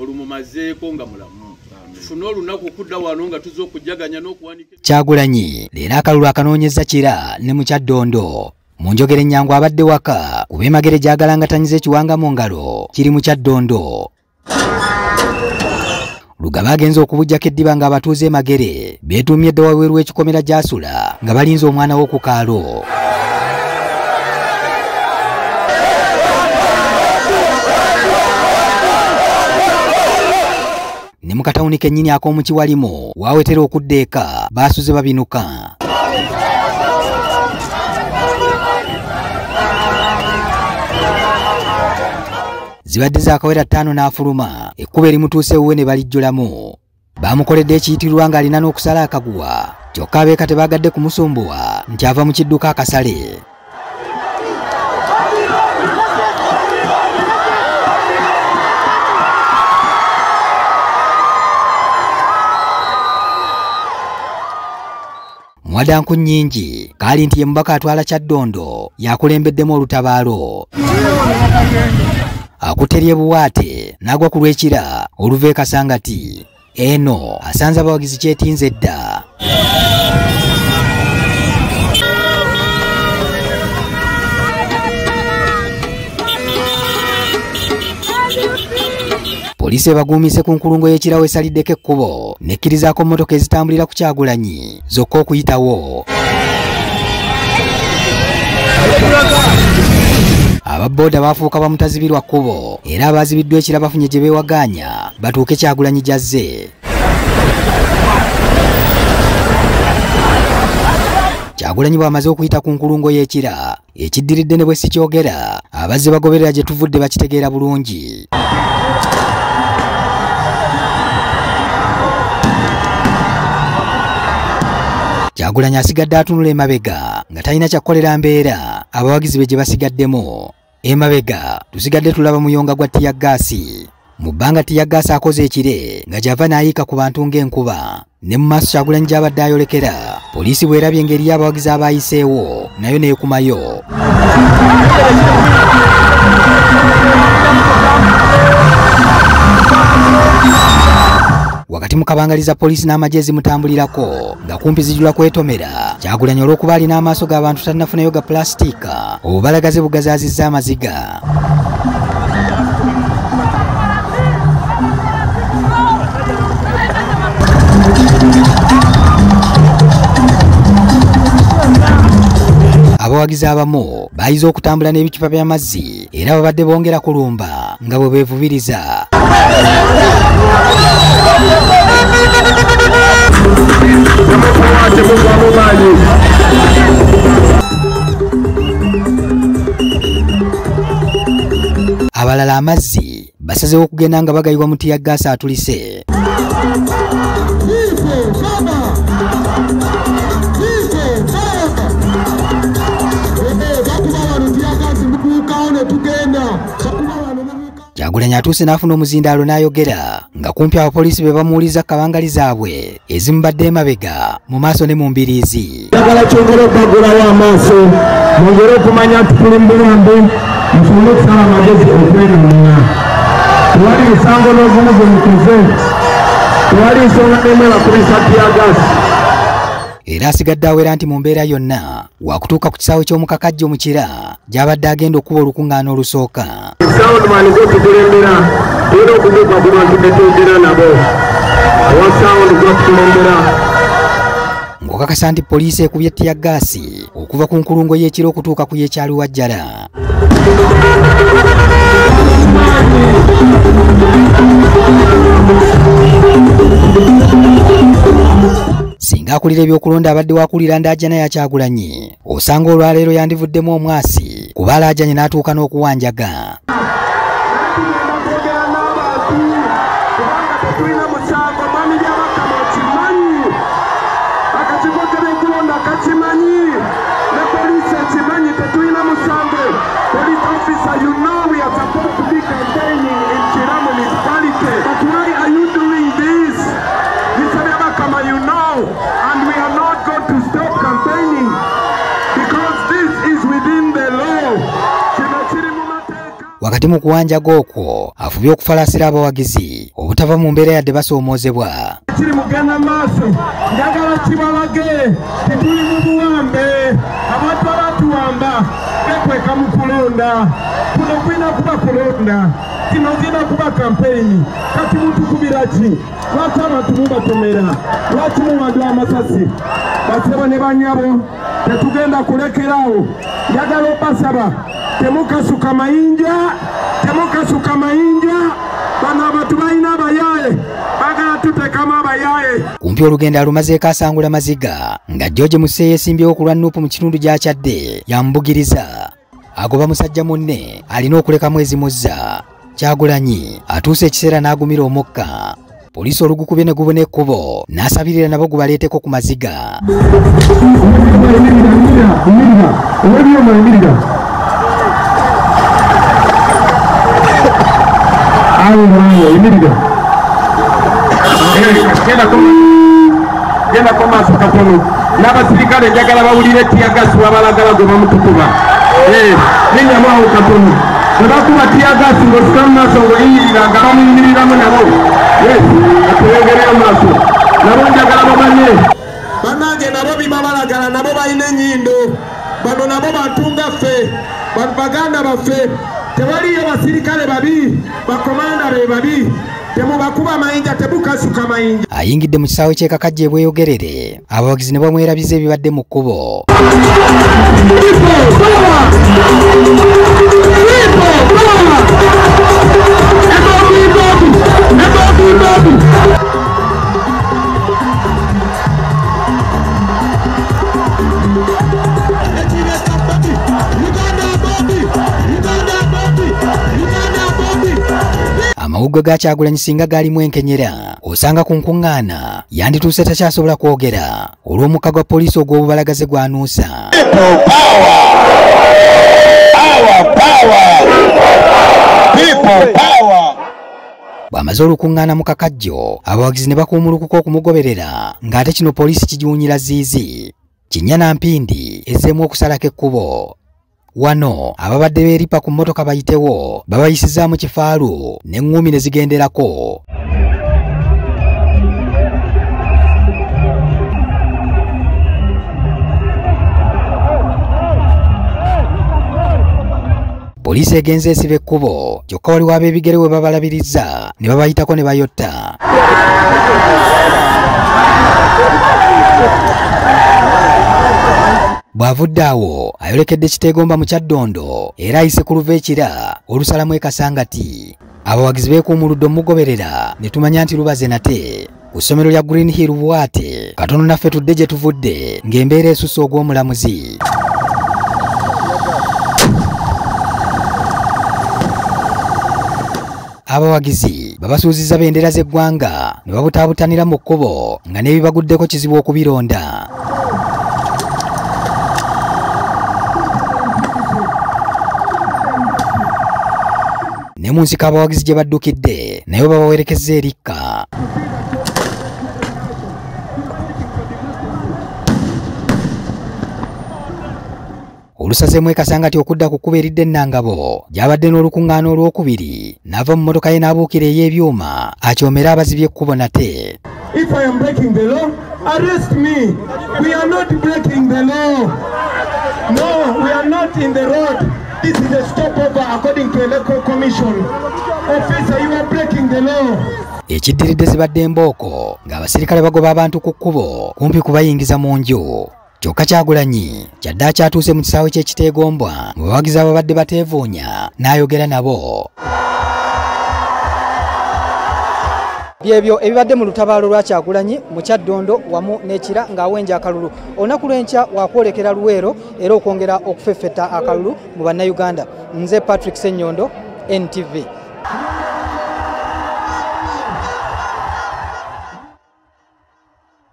Olumumazeeko nga mulamu. Tufune olunaku okudda wano nga tuzze okujjaganya n'okuwanika. Kyagulanyi leero akalulu akanoonyezza Kira ne mu Kyaddondo. Mu njogera ennyangu abadde waka kuba Emagere gy'agalangatanyiza ekiwanga mu ngalo kiri mu Kyaddondo. Lugaba agenze okubujjako eddiba ng'abatuuze Emagere beetuumye dda wabweru w'ekikomera gy'asula nga balinze omwana we ku kaalo. Ne mu katawuni kennyini ak'omu Kiwalimu waawetera okudda eka baasuze babinuka. Zibadde zaakawera 5 n'afuluma ekkubo erimutuuse ewuwe ne balijjulamu. Baamukoledde ekiyitirirwa ng'alina n'okusala akaguwa, kyokka abeeka tebaagadde kumusumbuwa nti ava mu kidduka akasale. Muwadanku nnyingi kaali nti ye mubaka atwala Kyaddondo yakulembeddemu olutabaalo. Akutte Buwaate n'agwa ku lw'Ekira oluva e Kasangati. Eno asanze abawagizi kyetinze dda. Poliisi ebaguumise ku nkulungo y'Ekira wesaliddeko ekkubo n'ekkirizaako mmotoka ezitambulira ku Kyagulanyi zokka okuyitawo. Ababooda baafuuka bamutazibirwa kkubo era abazibiddwa Ekira bafunye gye beewagaanya batuuke Kyagulanyi gy'azze. Kyagulanyi bw'amaze okuyita ku nkulungo y'Ekira ekiddiridde ne bwe sikyogera abazze bagoberera gye tuvudde bakitegeera bulungi. Kyagulanyi asigadde atunula emabega nga talina kyakukolera mbeera abawagizi be gye basigaddemu. Emabega tusigadde tulaba muyonga gwa ttiyaggaasi. Mu bbanga ttiyaggaasi akoze ekire nga gy'ava n'ayiika ku bantu ng'enkuba. Ne mu maaso Kyagulanyi gy'abadde ayolekera, poliisi bw'erabye engeri y'abawagizi abayiseewo nayo n'ekumayo. Wakati mu kabangaliza poliisi n'amagye ezimutambulirako nga kumpi zijula kwetomera, Kyagulanyi olw'okuba alina amaaso g'abantu tannafunayo ga pulasitiika, obubalagaze bugazaazizza amaziga. Abawagizi abamu bayize okutambula n'ebicupa by'amazzi era babadde bongera kulumba nga bwe beevubiriza. Abalala amazzi basazeewo okugenda nga bagayiwa mu ttiyaggaasi atulise. Kyagulanyi atuuse n'afuna omuzindaalo n'ayogera nga kumpi abapoliisi be bamuwuliza kabangali zaabwe ezimubadde emabega mu maaso ne mu mbiriizi. Njagala kyongere okubagulawo amaaso mwongere okumanya nti tuli mu bulungi, musobole okusala amagezi okwenunula. Tewali musango n'ogumu gwe mukoze, tewali nsonga n'emu ebakubisa ttiyaggaasi. Era asigadde awera nti mu mbeera yonna wakutuuka ku kisaawe ky'omukakajjo mu Kira gy'abadde agenda okuba olukuŋŋaana olusooka. Soundman gw'otukulembera tulina okutuuka ku bantu be twogera nabo. Owa sound gw'otukulembera. Ng'okakasa nti poliisi ekubye ttiyaggaasi okuva ku nkulungo y'Ekira okutuuka ku y'Ekyaluwajjala. Singa akulira ebyokulonda abadde wakulira ndaajana ya Kyagulanyi, osanga olwaleero yandivuddemu omwasi kuba alaajanye n'atuuka n'okuwanjaga. Wakati mu kuwanjaga okwo afuba Afubye okufalaasira abawagizi obutava mu mbeera yadde basoomoozebwa. Kiri mugenda maaso, njagala kibalage tetuli mu buwambe. Abantu abatuwamba bekweka mu kulonda. Kuno kulina kuba kulonda, kino zirina kuba kampeyini. Kati mutukubira ki? Lwaki abantu mubatomera? Lwaki muwadwa amasasi? Basebo ne banyabo, tetugenda kulekeraawo. Njagala obasaba temukasuka mayinja, temukasuka mayinja. Bano abantu balina abayaaye, bagala tuteekamu abayaaye. Kumpi olugendo alumazeeko asangula maziga nga George Museeye yeesimbyewo ku lwa Nuupu mu kitundu gy'akyadde yamubugiriza. Agoba musajja munne alina okulekamu ezimuzza. Kyagulanyi atuuse ekiseera n'agumira omukka. Poliisi olugukubye ne gubona ekkubo n'asabirira nabo gubaleeteko ku maziga. Gendako maaso katono. N'abasirikale njagala bawulire tiyagasi wabalagala gwe bamutukuba. Linyamu awo katono. Bwe bakuba tiyagasi ng'osika mu maaso ng'oyiyirira nga bamuyimiriramu nabo. Atuyongereyo maaso. Nabo njagala bamanye. Bannange nabo bibabalagala, nabo balina ennyindo. Bano nabo bantu nga ffe, baganda baffe. Tewaliyo basirikale babi, bakomanda be babi. Temubakuba mayinja, tebukasuka mayinja. Ayingidde mu kisaawe ky'e Kakajja e Bweyogerere, abawagizi ne bamwerabiza ebibadde mu kkubo. Amawuggwe ga Kyagulanyi singa gaalimu enkenyera, osanga ku nkuŋŋaana yandituuse takyasobola kwogera olw'omukka gwa poliisi ogw'obubalagaze gwanuusa. Bw'amaze olukuŋŋaana mu Kakajjo, abawagizi ne bakuumulukuka okumugoberera ng'ate kino poliisi kigiwunyira ziizi. Kinnya na mpindi ezzeemu okusalako ekkubo. Wano ababadde beeripa ku mmotoka bayitewo babayisizaamu kifaalu n'eŋŋumi ne zigenderako. Poliisi egenze esiba ekkubo kyokka waliwo ab'ebigere we babalabiriza ne babayitako ne bayotta. Bw'avudde awo ayolekedde Kiteegomba mu Kyaddondo era ayise ku luva ekira olusalamu e Kasangati. Abawagizi beekuumuludde omugoberera ne tumanya nti lubaze nate. Ku ssomero lya Green Hill Buwaate katono naffe tudde gye tuvudde ng'embeera esusse ogw'omulamuzi. Abawagizi babasuuzizza bendera z'eggwanga ne babutaabutanira mu kkubo nga n'ebibaguddeko kizibu okubironda. Ne mu nsiko abawagizi gye baddukidde nayo babawerekezza erikka. Olusazeemu e Kasangati okudda ku kkubo eridda Ennangabo gy'abadde n'olukuŋŋaana olwokubiri n'ava mu mmotoka ye n'abuukira ey'ebyuma akyomere abazibye ekkubo nate. If I am breaking the law, arrest me. We are not breaking the law. No, we are not in the road. This is a stopover according to Electoral Commission. Officer, you are breaking the law. Ekiddiridde zibadde embooko ng'abasirikale bagoba abantu ku kkubo kumpi kubayingiza mu nju. Kyokka Kyagulanyi kyadde akyatuuse mu kisaawe ky'e Kiteegombwa mu bawagizi ababadde bateevuunya n'ayogera nabo. Byebyo ebibadde mu lutabaalo lwa Kyagulanyi mu Kyaddondo wamu n'Ekira ng'awenja akalulu. Olunaku lw'enkya wakwolekera Luweero era okwongera okufeffetta akalulu mu Bannayuganda. Nze Patrick Ssenyondo, NTV.